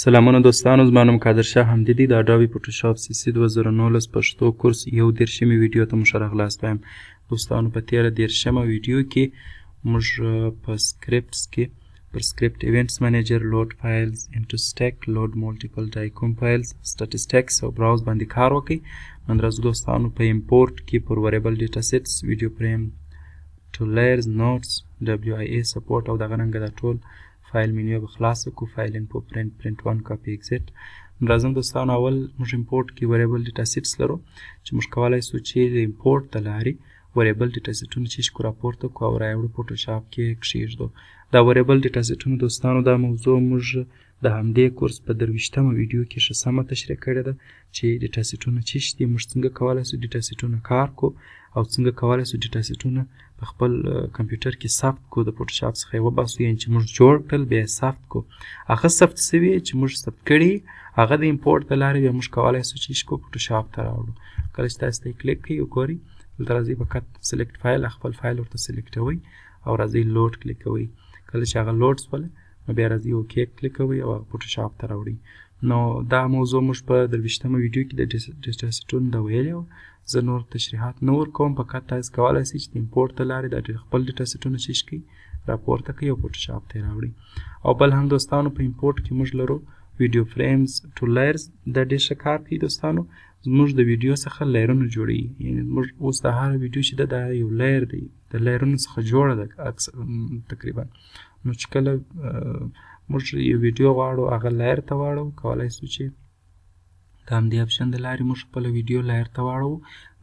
سلامونه دوستانو، زما نوم قادر شاه حمدي دی. د Adobe Photoshop CC 2019 پښتو کورس 31مې ویډیو ته مو ښه راغلاست وایم. دوستانو، په تېره 30مه ویډیو کې موږ په scripts کې پر script events manager، load files into stack، load multiple DICOM files، statistics او browse باندې کار وکړي. نن راځو دوستانو په import کې پر variable datasets، video frame to layers، notes، WIA support او دغه رنګه دا ټول file menu به خلاص کړو، file info، print، print one copy، exit. راځم دوستانو، اول موږ import کې variable datasets لرو چې موږ کولای شو چې د import د لارې variable datasetونه چې کو راپورته کو او راوړو Photoshop کې کښېږدو. دا variable datasetونه دوستانو، دا موضوع موږ د همدې کورس په 23مه ویډیو کې ښه سمه تشریح کړې ده چې datasetونه څه شي دي، موږ څنګه کولای شو datasetونه کار کو او څنګه کولای شو datasetونه په خپل کمپیوټر کې ثبت کو، د Photoshop څخه یې وباسو، یعنې چې موږ جوړ کړل بیا یې ثبت کو. هغه ثبت سوي چې موږ ثبت کړي هغه د import د لارې بیا موږ کولای شو چې کو Photoshop ته راوړو. کله چې تاسو ته یې کلیک کوئ وګورئ، دلته راځئ، فقط select file، خپل فایل ورته سلیکټوئ او راځئ load کلیک کوئ. کله چې هغه load سوله نو بیا راځئ OK کلیک کوئ او هغه Photoshop ته راوړئ. نو دا موضوع موږ په 23مه ویډیو کې د datasetونو دا ویلې وه. زه نور تشریحات نه ورکوم، فقط تاسو کولای شئ چې د import د لارې دا خپل datasetونه چې کوئ راپورته کوئ او Photoshop ته یې راوړئ. او بل هم دوستانو، په import کې موږ لرو video frames to layers. دا ډېر ښه کار کوي دوستانو، زموږ د ویډیو څخه layerونه جوړوي. یعنې موږ اوس د هر ویډیو چې ده دا یو layer دی، د layerونو څخه جوړه ده تقریبا. نو چې کله موږ یو ویډیو غواړو هغه layer ته واړو، کولای شو چې د همدې option د لارې موږ خپله ویډیو layer ته واړوو.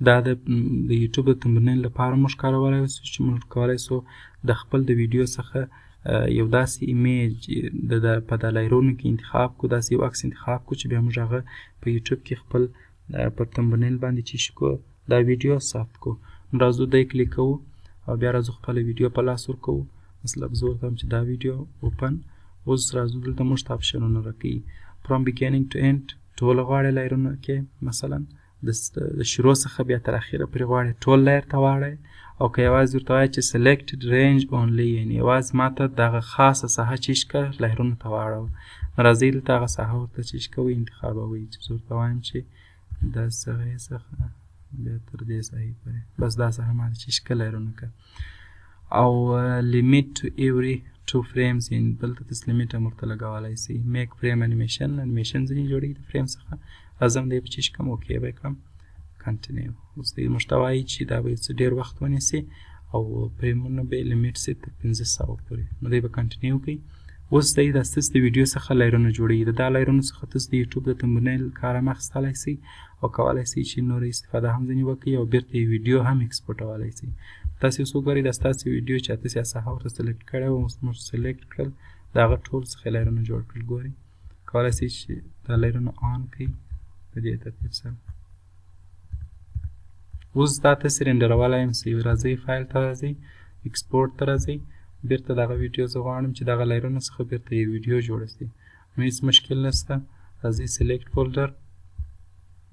دا د یوټیوب د thumbnail لپاره موږ کارولای شو چې موږ کولای شو د خپل د ویډیو څخه یو داسې image د په دا layerونو کې انتخاب کړو، داسې یو عکس انتخاب کړو چې بیا موږ هغه په یوټیوب کې خپل پر thumbnail باندې چې شي کو دا ویډیو ثبت کړو. نو راځو دی کلیک کوو او بیا راځو خپله ویډیو په لاس ورکوو. مثلا زه ورته وایم چې دا ویډیو open. اوس راځو دلته موږ ته optionونه راکوي، from beginning to end ټول غواړې layerونه کې، مثلا د شروع څخه بیا تر اخره پورې غواړې ټول layer ته واړی، او که یوازې ورته وایې چې selected range only، یعنې یوازې ما ته دغه خاصه ساحه چې که layerونو ته واړوه. نو راځئ دلته هغه ساحه ورته چې کوئ انتخابوئ، چې زه ورته وایم چې دا ساحې څخه بیا تر دې ساحې پورې، بس دا ساحه ما ته چې که layerونه که. او limit to every two frames، یعنې دلته تاسو limit هم ورته لګولی شئ. make frame animation، animation ځینې جوړېږي د فریم څخه. راځم دی به چې کوم OK به یې کړم، continue. اوس دی موږ ته وایي چې دا به یو څه ډېر وخت ونیسي او فریمونه به یې limit سي تر 500 پورې، نو دی به continue کوي. اوس دی دا ستاسو د ویډیو څخه layerونه جوړوي. د دا layerونو څخه تاسو د یوټیوب د thumbnail کار هم اخیستلی شئ او کولی شئ چې نوره استفاده هم ځینې وکړئ او بېرته یې ویډیو هم exportولی شئ. تاسو اوس وګورئ دا ستاسو ویډیو چې تاسو یې ساحه ورته select کړې وه، اوس موږ select کړل، د هغه ټول څخه layerونه جوړ کړل. ګورئ کولی شئ چې دا layerونه on کړئ په دې ترتیب سره. اوس دا تاسې renderولی هم شئ. راځئ فایل ته راځئ، export ته راځئ، بېرته دغه ویډیو زه غواړم چې دغه layerونو څخه بېرته یو ویډیو جوړه شي، نو هېڅ مشکل نشته. راځئ select folder،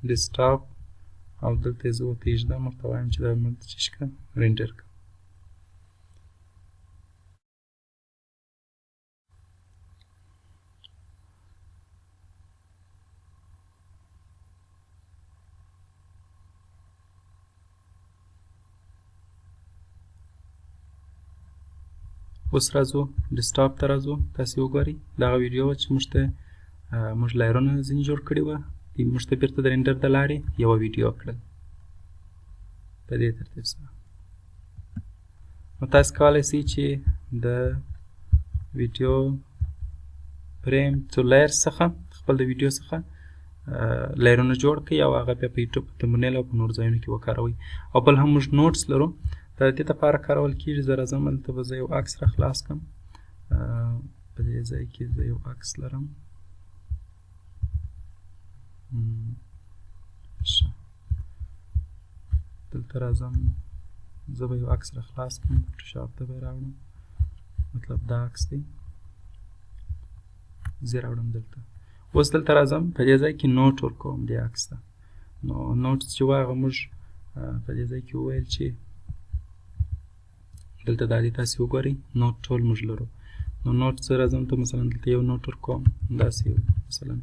desktop، او دلته یې زه ورته ایږدم، ورته وایم چې دا مې ورته چې کړه render کړه. اوس راځو desktop ته راځو، تاسې وګورئ دغه ویډیو وه چې موږ ته موږ layerونه ځینې جوړ کړي وه، موږ ته بېرته د render د لارې یوه ویډیو کړل په دې ترتیب سره. نو تاسو کولی شئ چې د video frame to layer څخه خپل د ویډیو څخه layerونه جوړ کړئ او هغه بیا په یوټیوب په thumbnail او په نور ځایونو کې وکاروئ. او بل هم موږ notes لرو، دا د دې لپاره کارول کېږي. زه راځم دلته به زه یو عکس را خلاص کړم، په دې ځای کې زه یو عکس لرم. ښه، دلته راځم، زه به یو عکس را خلاص کړم، Photoshop ته به یې راوړم، مطلب دا عکس دی، زه یې راوړم دلته. اوس دلته راځم، په دې ځای کې note ورکوم دې عکس ته. نو note چې وه هغه موږ په دې ځای کې وویل چې دلته دا دی، تاسې وګورئ note ټول موږ لرو. نو note زه راځم ته مثلا دلته یو note ورکوم، داسې یو مثلا،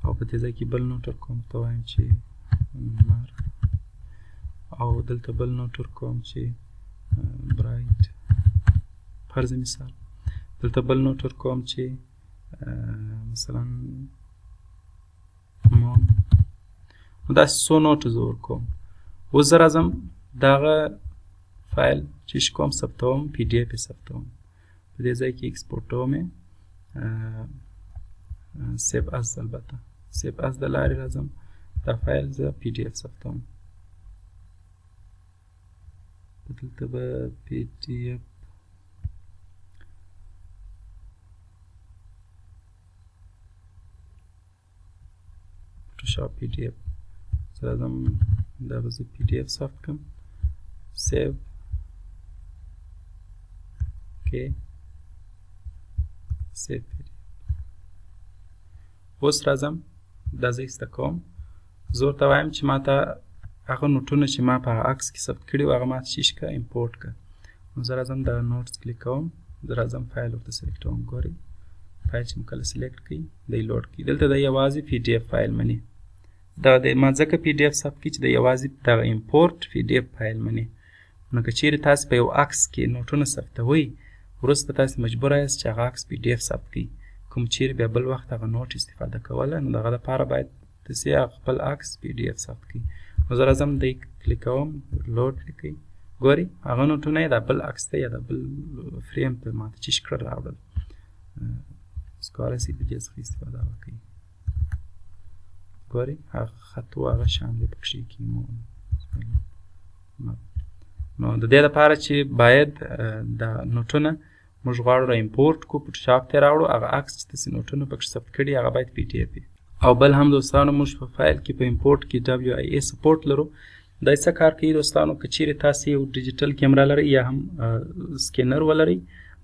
او په دې ځای کې بل note ورکوم، ته وایم چې لمر، او دلته بل note ورکوم چې bride، فرض مثال. دلته بل note ورکوم چې مثلا moon. نو داسې څو note زه ورکوم. اوس زه راځم دغه فایل چې کوم ثبتوم، PDF یې ثبتوم، په دې ځای کې ایکسپورټوم یې، save as، البته save as د لارې راځم دا فایل زه PDF ثبتوم. دلته به PDF فوټوشاپ PDF زه راځم دا به زه PDF ثبت کړم، save، okay، save PDF. اوس راځم دا زه ایسته کوم، زه ورته وایم چې ما ته هغه نوټونه چې ما په هغه عکس کې ثبت کړي وو هغه ما ته چیش که import که. نو زه راځم دا notes کلیک کوم، زه راځم فایل ورته select کوم. ګورئ فایل چې مو کله select کړي دی load کړي. دلته دی یوازې PDF فایل مني، دا د ما ځکه PDF ثبت کړي چې دی یوازې دغه import PDF فایل مني. نو که چیرې تاسو په یو عکس کې نوټونه ثبتوئ، وروسته تاسو مجبور یاست چې هغه عکس PDF ثبت کړئ، کوم چیرې بیا بل وخت هغه note استفاده کوله، نو دغه دپاره باید تاسې هغه خپل عکس PDF ثبت کړئ. نو زه راځم دی کلیک کوم، load لیکئ، ګورئ هغه نوټونه یې دا بل عکس ته یا دا بل فریم ته ماته چیش کړل راوړل. اوس کولی شئ د دې څخه استفاده وکړئ. ګورئ هغه خط و هغه شان دی پکښې کې. نو د دې لپاره چې باید دا نوټونه موږ غواړو را import کړو، فوټوشاپ ته راوړو، هغه عکس چې تاسې نوټونه پکښې ثبت کړي هغه باید PDF وي. او بل هم دوستانو موږ په فایل کې په import کې WIA support لرو. دا څه کار کوي دوستانو؟ که چیرې تاسې یو ډیجیټل کیمره لرئ یا هم scanner ولرئ،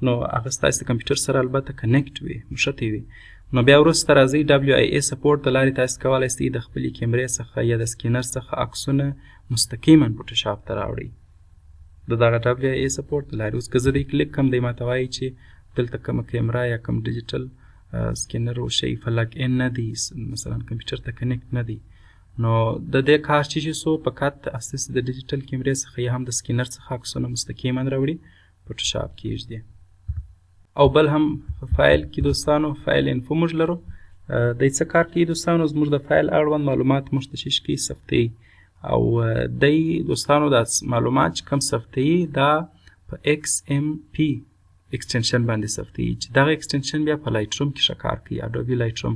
نو هغه ستاسې د کمپیوټر سره البته connect وي، نښتی وي. نو بیا وروسته راځئ WIA support د لارې تاسې کولی شئ د خپلې کیمرې څخه یا د scanner څخه عکسونه مستقیما فوټوشاپ ته راوړئ د دغه WIA support د لارې. اوس که زه دی کلیک کړم، دی ماته وایي چې دلته کومه کیمره یا کوم ډیجیټل scanner او شی plug in نه دی، مثلا کمپیوټر ته connect نه دی. نو د دې کار چې شي سو فقط ستاسې د ډیجیټل کیمرې څخه یا هم د scanner څخه عکسونه مستقیما راوړي فوټوشاپ کې ږدي. او بل هم په فایل کې دوستانو file info موږ لرو. دی څه کار کوي دوستانو؟ زموږ د فایل اړوند معلومات موږ ته شیش کوي، ثبتوي. او دی دوستانو دا معلومات چې کوم ثبتوي دا په XMP extension باندې ثبتوي، چې دغه extension بیا په Lightroom کې ښه کار کوي، Adobe Lightroom.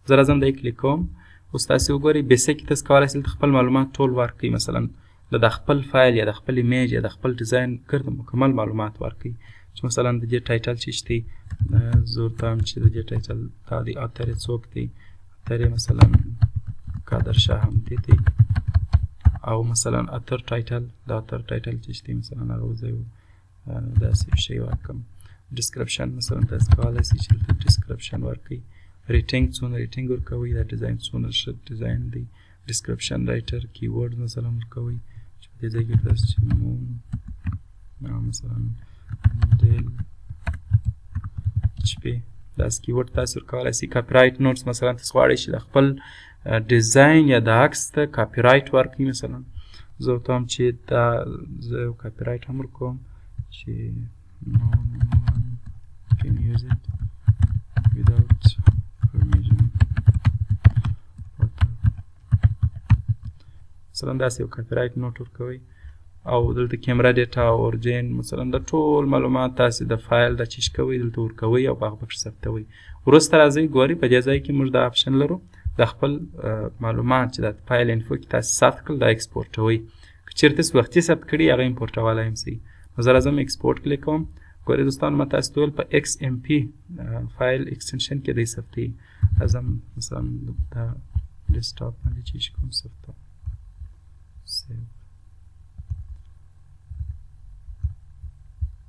زه راځم دی کلیک کوم. اوس تاسې وګورئ basic تاسو کولی شئ خپل معلومات ټول ورکړئ، مثلا د خپل فایل یا د خپل image یا د خپل ډیزاین ګرد مکمل معلومات ورکړئ. چې مثلا د دې title چې شته، زه ورته وایم چې د دې title دا دی، author یې څوک دی، author یې مثلا قادر شاه حمدي دی، او مثلا author title، د author title چې شته مثلا هغه زه یو داسې شی ورکړم. description مثلا تاسو کولی شئ چې دلته description ورکړئ، rating څونه rating ورکوئ، دا ډیزاین څونه ښه ډیزاین دی، description writer، keyword مثلا ورکوئ، چې په دې ځای کې تاسو چې moon مثلا دل شپې داسې keyword تاسو ورکولی شئ. copyright notes مثلا تاسو غواړئ چې د خپل ډیزاین یا د عکس ته copyright ورکړئ، مثلا زه ورته وایم چې دا زه یو copyright هم ورکوم چې no one can use it without permission. مثلا داسې یو copyright note ورکوئ. او دلته camera data origin مثلا د ټول معلومات تاسې د فایل د چیش کوئ دلته ورکوئ او په هغه پکښې ثبتوئ. وروسته راځئ ګورئ په دې ځای کې موږ دا option لرو د خپل معلومات چې د file info کې تاسې ثبت کړل دا ایکسپورټوئ. که چېرې تاسې وختي ثبت کړي هغه امپورټولی هم شئ. نو زه راځم export کلیک کوم. ګورئ دوستانو ما تاسې ته وویل په XMP file extension کې دی ثبتوي. راځم مثلا دا desktop باندې چې کوم ثبتوم، save.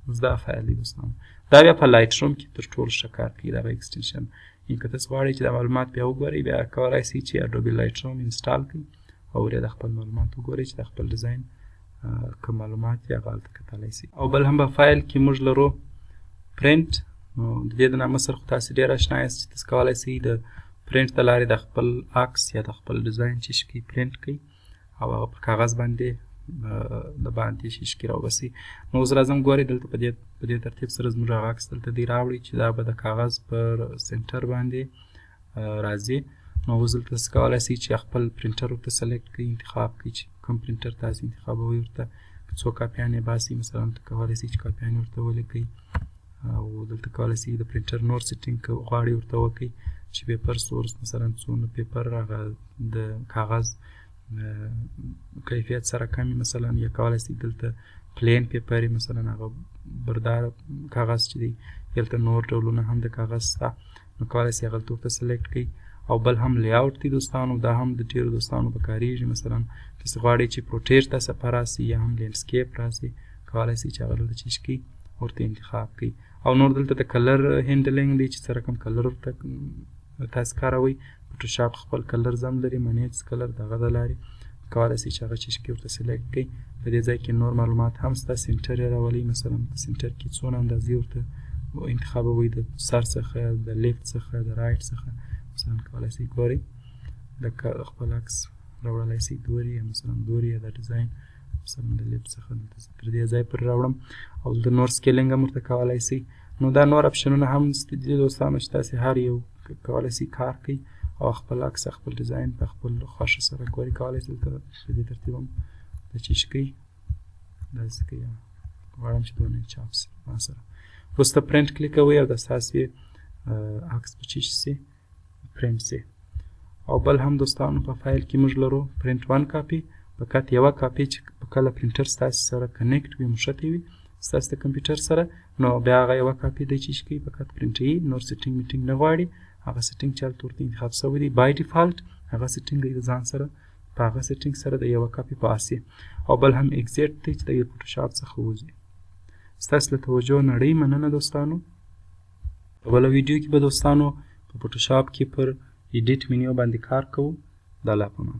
اوس دا فایل دی دوستانو، دا بیا په Lightroom کې تر ټولو ښه کار کوي دغه extension. یعنې که تاسو غواړئ چې دا معلومات بیا وګورئ، بیا کولی شئ چې Adobe Lightroom install کړئ او ورې د خپل معلومات وګورئ چې د خپل ډیزاین کوم معلومات دي هغه هلته کتلی شئ. او بل هم په فایل کې موږ لرو پرینټ. نو د دې د نامه سره خو تاسې ډېر اشنا یاست چې تاسو کولی شئ د پرینټ د لارې د خپل عکس یا د خپل ډیزاین چې شي پرینټ کړئ او هغه پر کاغذ باندې د باندې شیشکې راوباسي. نو اوس راځم ګورئ دلته په دې ترتیب سره زموږ هغه عکس دلته دی راوړي چې دا به د کاغذ پر center باندې راځي. نو اوس دلته تاسو کولی شئ چې خپل پرینټر ورته select کړئ، انتخاب کړئ چې کوم پرینټر تاسو انتخابوئ، ورته څو کاپیانې باسي مثلا ته کولی شئ چې کاپیانې ورته ولیکئ. او دلته کولی شئ د پرینټر نور setting که غواړئ ورته وکړئ چې paper source مثلا څونه paper هغه د کاغذ کیفیت سره کمی مثلا، یا کولی شئ دلته plain paper مثلا هغه بردار کاغذ چې دی، دلته نور ډولونه هم د کاغذ شته، نو کولی شئ هغه ورته select کړئ. او بل هم layout دی دوستانو، دا هم د ډېرو دوستانو په کارېږي. مثلا تاسو غواړئ چې portrait ته صفحه راسي یا هم landscape راسي، کولی شئ چې هغه دلته چې کړئ ورته انتخاب کړئ. او نور دلته د color handling دی چې څه رقم color ورته تاسو کاروئ. فوټوشاپ خپل color زم لري، manage color دغه د لارې کولی شئ چې هغه چې کې ورته select کړئ. په دې ځای کې نور معلومات هم شته، center یې راولئ، مثلا په center کې څونه اندازې ورته انتخابوئ، د سر څخه، د left څخه، د right څخه مثلا کولی شئ ګورئ د خپل عکس راوړلی شئ دورې، یا مثلا دورې یا د ډیزاین مثلا د left څخه دلته تر دې ځای پورې راوړم. او دلته نور scaling هم ورته کولی شئ. نو دا نور اپشنونه هم دي دوستانو چې تاسې هر یو کولی شئ کار کوئ او خپل عکس خپل ډیزاین په خپل خوښه سره ګورئ. کولی شئ دلته په دې ترتیب هم د چیش کوي داسې کوي، غواړم چې دونه چاپ سي ما سره. وروسته print click کوئ او د ستاسې عکس به چیش سي پرینټ سي. او بل هم دوستانو په فایل کې موږ لرو print one copy، فقط یوه کاپي چې په کله پرینټر ستاسې سره connect وي، مښتی وي ستاسې د کمپیوټر سره، نو بیا هغه یوه کاپي دی چې کوي فقط پرینټوي، نور setting میټینګ نه غواړي. هغه setting چې هلته ورته انتخاب شوی دی by default هغه setting دی د ځان سره په هغه setting سره د یوه کاپي پاسي. او بل هم exit دی چې د فوټوشاپ څخه وځي. ستاسو له توجه نړۍ مننه دوستانو. په بله ویډیو کې به دوستانو په فوټوشاپ کې پر edit menu باندې کار کوو. د الله په امان.